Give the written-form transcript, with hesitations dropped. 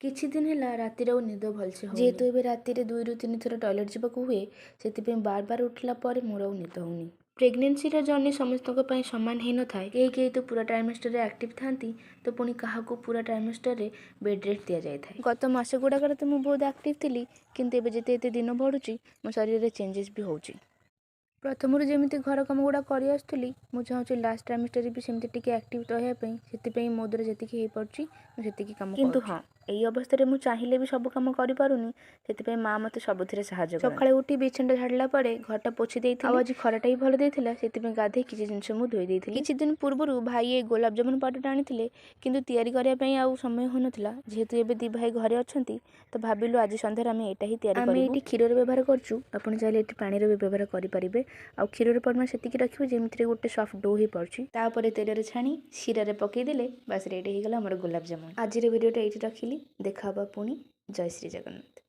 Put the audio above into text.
କିଛି ଦିନ ହେଲା ରାତିରେ ଆଉ ନିଦ ଭଲସେ ହେଉନି। ଯେହେତୁ ଏବେ ରାତିରେ 2ରୁ 3 ଥର ଟଏଲେଟ୍ ଯିବାକୁ ହୁଏ, ସେଥିପାଇଁ ବାର ବାର ଉଠିଲା ପରେ ମୋର ଆଉ ନିଦ ହେଉନି। ପ୍ରେଗନେନ୍ସିର ଜର୍ଣ୍ଣି ସମସ୍ତଙ୍କ ପାଇଁ ସମାନ ହେଇନଥାଏ। କେହି କେହି ତ ପୁରା ଟ୍ରାଇମେଷ୍ଟରରେ ଆକ୍ଟିଭ୍ ଥାନ୍ତି, ତ ପୁଣି କାହାକୁ ପୁରା ଟ୍ରାଇମେଷ୍ଟରରେ ବେଡ୍ ରେଷ୍ଟ ଦିଆଯାଇଥାଏ। ଗତ ମାସ ଗୁଡ଼ାକରେ ତ ମୁଁ ବହୁତ ଆକ୍ଟିଭ୍ ଥିଲି, କିନ୍ତୁ ଏବେ ଯେତେ ଯେତେ ଦିନ ବଢ଼ୁଛି, ମୋ ଶରୀରରେ ଚେଞ୍ଜେସ୍ ବି ହେଉଛି। ପ୍ରଥମରୁ ଯେମିତି ଘର କାମ ଗୁଡ଼ା କରି ଆସୁଥିଲି, ମୁଁ ଚାହୁଁଛି ଲାଷ୍ଟ ଟ୍ରାଇମେଷ୍ଟରରେ ବି ସେମିତି ଟିକେ ଆକ୍ଟିଭ୍ ରହିବା ପାଇଁ। ସେଥିପାଇଁ ମୋ ଦ୍ୱାରା ଯେତିକି ହେଇପାରୁଛି, ମୁଁ ସେତିକି କାମ। କିନ୍ତୁ ହଁ, ଏଇ ଅବସ୍ଥାରେ ମୁଁ ଚାହିଁଲେ ବି ସବୁ କାମ କରିପାରୁନି। ସେଥିପାଇଁ ମା ମୋତେ ସବୁଥିରେ ସାହାଯ୍ୟ। ସକାଳେ ଉଠି ବିଛଣାଟା ଝାଡ଼ିଲା ପରେ ଘରଟା ପୋଛି ଦେଇଥିଲି। ଆଉ ଆଜି ଖରାଟା ବି ଭଲ ଦେଇଥିଲା, ସେଥିପାଇଁ ଗାଧେଇ କିଛି ଜିନିଷ ମୁଁ ଧୋଇ ଦେଇଥିଲି। କିଛି ଦିନ ପୂର୍ବରୁ ଭାଇ ଏ ଗୋଲାପଜାମୁନ ପାଉଡ଼ରଟା ଆଣିଥିଲେ, କିନ୍ତୁ ତିଆରି କରିବା ପାଇଁ ଆଉ ସମୟ ହେଉନଥିଲା। ଯେହେତୁ ଏବେ ଦି ଭାଇ ଘରେ ଅଛନ୍ତି, ତ ଭାବିଲୁ ଆଜି ସନ୍ଧ୍ୟାରେ ଆମେ ଏଇଟା ହିଁ ତିଆରି। ଆମେ ଏଇଠି କ୍ଷୀରର ବ୍ୟବହାର କରୁଛୁ, ଆପଣ ଚାହିଁଲେ ଏଠି ପାଣିର ବି ବ୍ୟବହାର କରିପାରିବେ। ଆଉ କ୍ଷୀରର ପରିମାଣ ସେତିକି ରଖିବେ ଯେମିତିରେ ଗୋଟେ ସଫ୍ଟ do ହେଇପାରୁଛି। ତାପରେ ତେଲରେ ଛାଣି ଶିରାରେ ପକେଇଦେଲେ ବାସ୍, ରେଡ଼ି ହେଇଗଲା ଆମର ଗୋଲାପଜାମୁନ। ଆଜିର ଭିଡ଼ିଓଟା ଏଇଠି ରଖିଲି। ଦେଖା ହେବା ପୁଣି। ଜୟ ଶ୍ରୀ ଜଗନ୍ନାଥ।